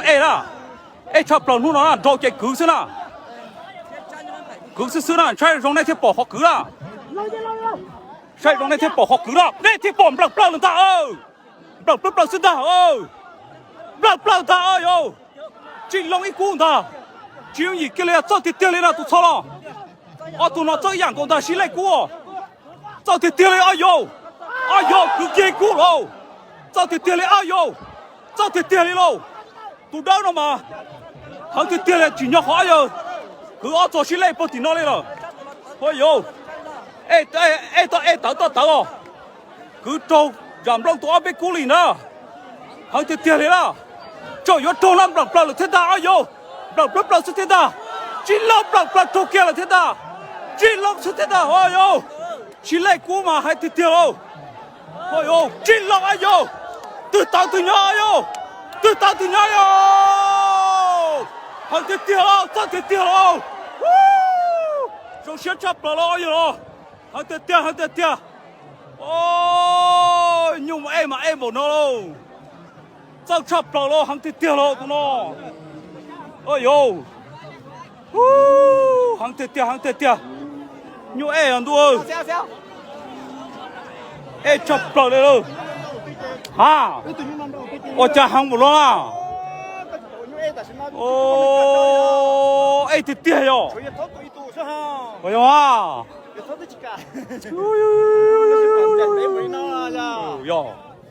Ej na, ej tshaj plaws hnub no na, nrau ces kwv xwb na. Kwv xwb xwb na, saib zoo nej thiaj pom qhov kwv na. Saib zoo nej thiaj pom qhov kwv na, nej thiaj pom nplawm plaws lawm ntag. Nplawm plaws plaws xwb ntag. Nplawm plaws ntag yog. Tsis loo ib kub ntag. Tsis yooj yim kiag li, txawj tiag tiag li no tus txho los. Ob tug no txawj ib yam nkaus ntag, sib laij kub. Txawj tiag tiag li ob yau. Ob yau kwv kiag kub lauj. Txawj tiag tiag li ob yau. Txawj tiag tiag li lauj. Tus dawb no mas heev tiag tiag li, tsim nyog qhov ob yau kwv ob txog sib laij puag tim no li lawm. Ua yau, ej tau ej tawv toj tawv os. Kwv raug Zam Nplooj tus ob peb kub li na. Heev tiag tiag li na. Tsaum yuav raug na, nplawm plaws lawm thiab ntag ob yau. Nplawm plaws plaws xwb thiab ntag. Tsis loo, nplawm plaws raug kiag lawm thiab ntag. Tsis loo xwb thiab ntag ob yau. Sib laij kub mas heev tiag tiag lauj. Ua yau, tsis loo ob yau. Twg tawv twg nyob ob yau. Twg tawv twg nyob yau. Heev tiag tiag lauj, txawj tiag tiag lauj. Zoo siab tshaj plaws lauj ob yau lauj. Heev tiag tiag, heev tiag tiag. Nyuj ej mas ej npaum no lauj. Txawj tshaj plaws lauj, heev tiag tiag lauj tus no. Ua yau, heev tiag tiag, heev tiag tiag. Nyuj ej os ntuj. Ej tshaj plaws li lawm. Ha, ua cas heev npaum no na. Ej tiag tiag yog. Ua yog a. Yog.